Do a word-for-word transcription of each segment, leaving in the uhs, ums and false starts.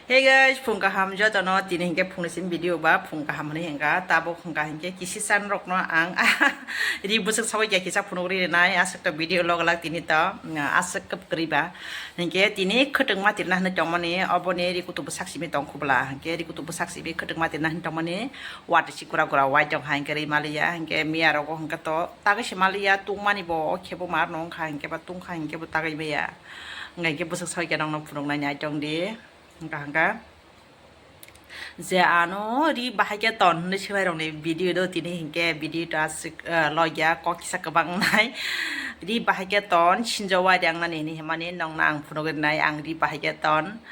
Hey guys, phung kaham jotono, tini hinkhe phungni sim video ba phung kaham hwnwi hinkha. Tabuk hinkha hinkhe kisi chan rokno ang ri bwswk sogwi kya kisa phunuk ri rinai, aswk to video log lak tini to, mm, aswk kwp kwrwi ba. Hinkhe tini khwtwng ma tirna hwnwi tongmani, oboni ri kutu bwsak simi tong khubla. Hinkhe ri kutu bwsak simi khwtwng ma tirna hwnwi tongmani, watwi si gura gura wai tong hai hinkhe ri maliya. Hinkhe miya rogo hinkhe to tagwi se maliya, tungmani bo o khebo mar no wngkha hinkhe ba tungkha hinkhe bo tagwi maya. Hinkhe bwswk sogwi kya nokno phunuk nai nai tong di. Hwnkha hwnkha je ano ri bahai khe ton hwnwi swngnairokni video do tini hinkhe video ta aswk, eh, logya kok kisa kwbang wngnai. Ri bahai khe ton sinjo wari ang nani hinwi himani nokno ang phunugwi rwnai ang ri bahai khe ton.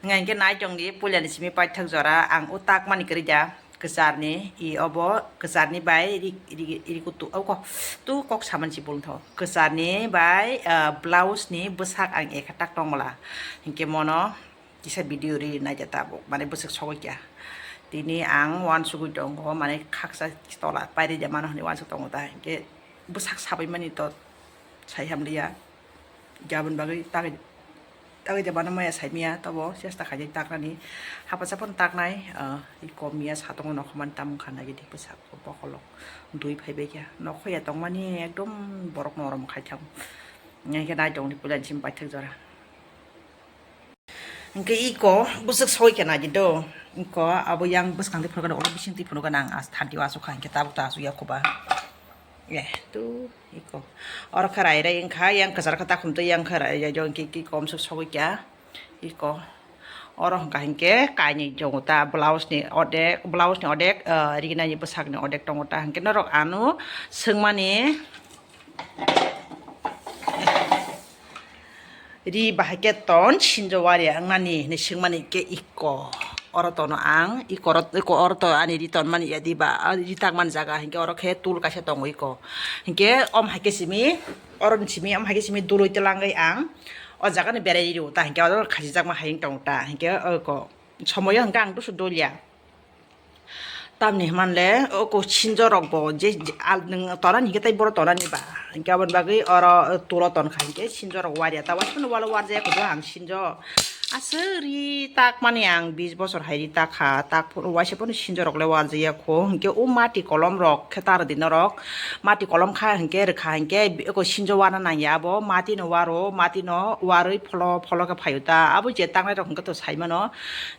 Hwnkha hinkhe nai tongdi puilani simi paithak jora ang o takmani kwrwi da kwcharni i obo kwcharni bai ri ri ri kutu oko tu kok saman si bul tho kwcharni bai, eh, blouse ni bwsak ang ekha tak tongmala hinkhe mono. Kisa video ri naija tabuk, mane bwswk sogwi kya. Tini ang uansugwi tongo, mane khaksa tola pairija mano hwnwi uansuk tongo ta, hinkhe bwsak sabai mani to sai hamliya. Jabon bagwi tagwi, tagwi jabano maya saimaya, tobo chesta khaijak taknani. Hapasa phano taknai, ah, iko miya satongo nokho mani tamung kha nagidi bwsak bokolok dui phaibai kha. Nokho ya tongmani ekdom borok norom khai thango. Hinkhe nai tongdi puila jim paithak jora. Hingke iko bwswk soi khe naidi do. Iko abo yang bwskang twi phunukgana, oro bising twi phunukgana ang as thanti o asukha, hingke tabuk ta asuk ya khuba. Eh, tu iko. Oro khe rai rai wngkha, yang kwchar khe takhum twi yang khe rai rai jong ki, ki kom sok sogwi kya. Iko. Oro hwnkha hingke kainwi tongo ta, blouse ni odek, blouse ni odek, eh, riginani bwsakni odek tongo ta. Hingke norok ano swngmani, ri bahai khe ton sinjo wari ang nani hinwi swngmani khe iko. Oro tono ang iko oro, iko oro to ani ri ton mani ya diba, ah, ri tak mani jaga hinkhe oro khe tool kaisa tongo iko. Hinkhe om hai khe simi, oro ni simi om hai khe simi duloi twlangwi ang o jaga ni berai rio ta hinkhe oro khasijakma hai wng tongo ta hinkhe oko somoyo hinkhe ang dusu dolia. Tamni hwnle oko sinjo rok bo je, je al nwng tonani hinkhe tei boro tonani ba. Hinkhe aboni bagwi oro tool o tonkha hinkhe sinjo rok waria ta waisa phano walo warjaya kudu ang sinjo. Aswk ri tak mani ang bis bosor hai ri tak kha, tak phuru waisa phano sinjo rok le warjaya kho. Hinkhe o mati kolom rok khe tar di norok. Mati kolom kha hinkhe rwkha hinkhe eko sinjo wana nangya abo mati no waro, mati no warwi pholo pholo khe phaio ta. Abo je tangnai rok hinkhe to sai mano.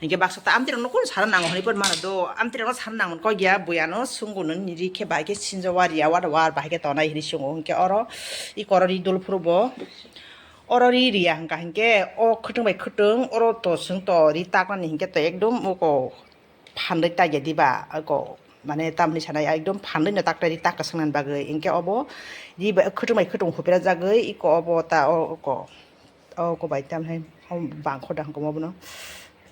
Hinkhe baksa ta amtwi rokno kunu sana nango hinwi pon mano do, amtwi rokno sana nangmani kok ya, bui ano swngo nini ri khe bai khe sinjo wa ri ya, wa da wa bahai khe tonai hinwi swngo. Hinkhe oro iko oro ri dul phuru bo, oro ri ri ya hwnkha hinkhe o khwtwng bai khwtwng oro to swng to ri takmani hinkhe to ekdom oko phandwi tak ya diba, oko mane tamni sana ya ekdom phandwi no tak ta ri tak kwswng nani bagwi. Hinkhe obo ri bai khwtwng bai khwtwng hupra jagwi iko obo ta o oko. O ko bai tam hai, o bangkho da hwnkhe obono.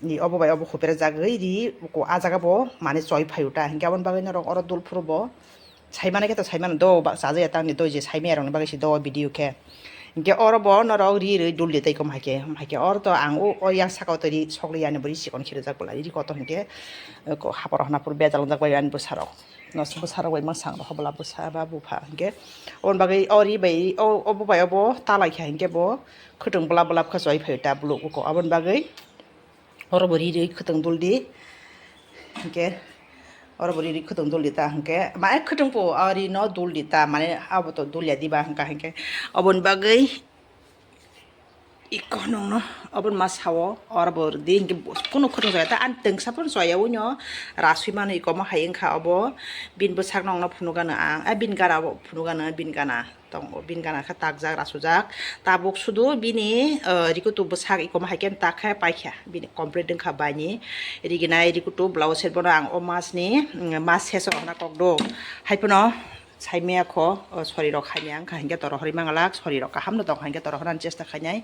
Ni obo bai obo hupra jagwi ri, ko ah jaga bo mane choi phaio ta. Hinkhe aboni bagwi norok oro dul phuru bo sai mane khe to sai mano do, ba chajak ya tangni do je sai maya rokni bagwi se do video khe. Hinkhe oro bo norok ri rwi dul di tei kom hai khe, hai khe oro to ang o, o yang saka o to ri sokli yani bo ri sikon khirjak bwla ri kotor hinkhe, ko hapor hana phuru bejal jak bai ani bwsarok. Nos bwsarok bai mwsang rok bwla bwsa ba bupha hinkhe. Oboni bagwi o ri bai o, obo bai obo talai kha hinkhe bo khwtwng bwlap bwlap khe choi phaio ta bwluk uko. Aboni bagwi oro bo ri rwi khwtwng dul di. Hinkhe oro bo ri rwi khwtwng dul di ta hinkhe. Ma khwtwng po o ri no dul di ta mane abo to dul ya diba hwnkha hinkhe. Oboni bagwi iko nungno oboni ma sao oro bo rwdi hinkhe kunu khwtwng chaya ta ani twngsa phano chaya uino rasui mano iko omo hai wngkha obo bini bwsak nokno phunukgano ang, eh, bini gana bo phunukgano bini gana. Tongo bini gana khe takjak rasujak. Tabuk sudu bini, eh, rikutu bwsak iko ma hai khe tak khe paikha. Bini complete wngkha baini riginai rikutu blouse set bono ang o masni, mm, mas seso hwnna kok do. Hai phano saimaya kho, o sori rok hamya wngkha hinkhe toro hori mangalak, sori rok kaham no tongkha hinkhe toro horani chesta khainai.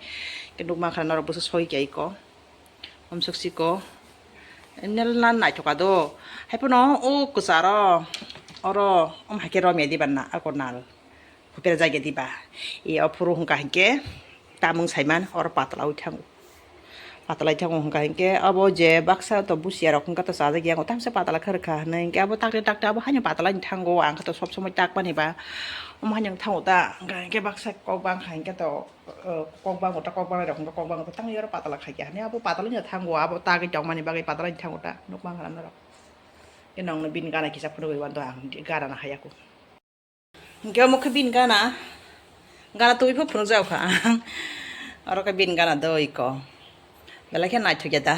Khe nukmankha norok bwswk soi kya iko. Omsok siko. Nel nan naithoka do. Hai phano o kwcharo oro om hai khe romya diba na ako nal. Hupera jagya diba. E o phuru hwnkha hinkhe tamung saiman oro patla ui thango. Patalai thango hwnkha hinkhe abo je baksa to busia rok hwnkha to chajak ya, tamo se patalai kha rwkha hinwi hinkhe abo takte takte abo haino patalai thango, ang khe to sob somoi tak mani ba omo haino thango ta, hwnkha hinkhe baksa kok bang kha hinkhe to, eh, kok bango ta kok bangnai rok hwnkha kok bango ta tamo yaro patalai kha kya hinwi abo patalai no thango, abo tagwi tong mani bagwi patalai thango ta nukmang kha norok. Nokno bini gana kisa phunugwi wanto ang gana no haya kho. Hinkhe omo khe bini gana, gana twi pho phunukjak kha ang. Oro khe bini gana do iko. Belai khe naithok ya da.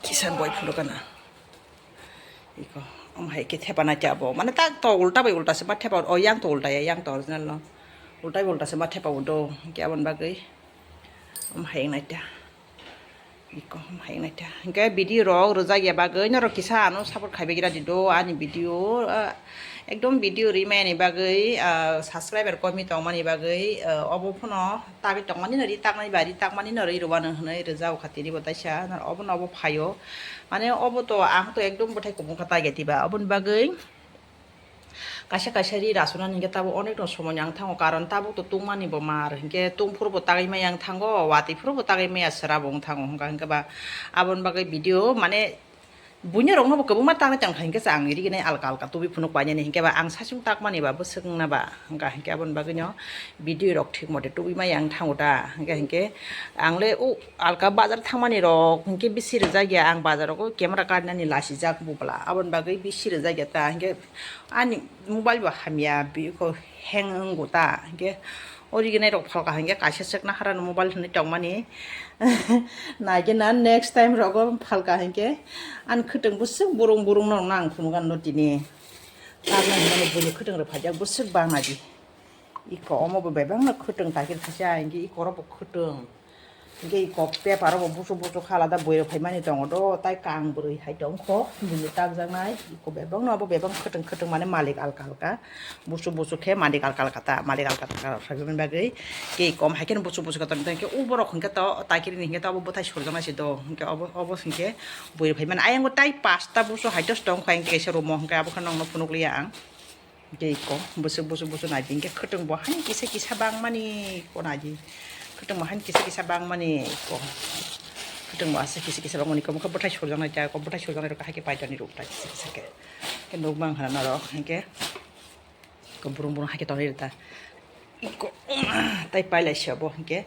Kisa boi phunuk gana. Iko, omo hai khe thepa naitya bo. Mane tak to ulta bai ulta se ma thepa, o yang to ulta ya, yang to original no. Ulta bai ulta se ma thepa o do. Hinkhe aboni bagwi omo hai naitya. Iko hai nai ta. Hinkhe video rok rwjak ya bagwi norok kisa ano support khai bai gira di do ani video, ah, ekdom video ri mani bagwi, ah, subscriber komi tong mani bagwi, ah, obo phano tagwi tong mani no ri tak nai ba ri tak mani no ri rw ano hinwi rwjak kha tini bo taisa obo no obo phaio. Mane obo to ang to ekdom bwthai kubung kha tagya diba oboni bagwi. Kaisa kaisa ri rasunani hinkhe tabuk onekno somoi yang thango, karon tabuk to tungmani bo mar, hinkhe tungphuru bo tagwi maya yang thango, watwi phuru bo tagwi maya sera bo wng thango, hwnkha hinkhe ba aboni bagwi video mane buino rokno bo kwbangma tagwi tongkha hinkhe chwng rigini alka alka tubui phunuk painani hinkhe ba ang saichung takmani ba bwswk wngna ba, hwnkha hinkhe aboni bagwino video rok thik mote tubui maya wng thango da, hwnkha hinkhe ang le o alka bazar thangmani rok hinkhe bisi rijak ya, ang bazar rogo camera karinani lasijak bubla, aboni bagwi bisi rijak ya ta hinkhe. Ani mobile bo hamya, biko hang wngwi ta, hinkhe original rok phalka hinkhe kaisa swkna harani mobile hinwi tongmani. Naikhe na next time rogo phalka hinkhe ani khwtwng bwswk burung burung no nang phunukgano tini. Tabna hinmani buini khwtwng rok phaijak bwswk bangnaidi. Iko omo bo bebakno khwtwng takir khaisa, hinkhe iko rok bo khwtwng. Hinkhe iko paper o bo buchuk buchuk khe alada bwrwi phaimani tongo do, tai kang bwrwi hai tongkho, bini takjaknai. Iko bebakno abo bebak khwtwng khwtwng mane malik alka alka, buchuk buchuk khe malik alka alka ta, malik alka alka rok phaimani bagwi. Tei kom hai kheno buchuk buchuk khe tongkhe, uborok hinkhe to taikiri ni hinkhe to abo bwthai surjaknai se do, hinkhe obo, obo hinkhe bwrwi phaimani. Ayang bo tai pasta buchuk hai to tongkha, hinkhe kaisa room o hinkhe abo khe nokno phunukliya ang. Tei iko bwswk bwswk bwswk naidi hinkhe khwtwng bo hani kisa kisa bangmani iko naidi. Khwtwng bo hani kisa kisa bangmani iko. Khwtwng bo aswk kisa kisa bangmani iko, bwkha bwthai surjaknai ta, iko bwthai surjaknai rok hai khe paitani rok ta kisa kisa khe. Khe nukmang hana norok hinkhe iko burung burung hai khe tonwi rwta. Iko tai pailai se obo hinkhe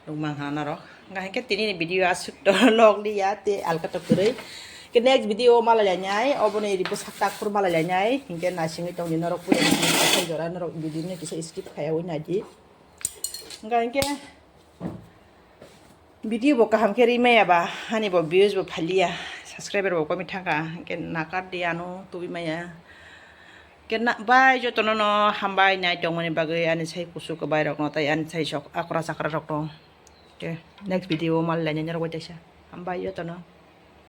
nukmang hana norok. Hwnkha hinkhe tini ni video aswk to log liya tei alka to kwrwi. Ke next video o malai lainai, obo ni bwsak tak phuru malai lainai. Hinkhe naisingwi tongdi norok puila jora norok video no kisa skip khaiyawi naidi. Hwnkha hinkhe video bo kaham khe ri maya ba, ani bo views bo phaliya, subscriber bo komi thangkha, hinkhe nakar di ano tubui maya. Hinkhe na, bai jotono no hambai nai tongmani bagwi, ani sai kusu kwbai rokno tei ani sai sok akra chakra rokno. Hinkhe next video o malai lainai norok bai teisa. Hambai jotono.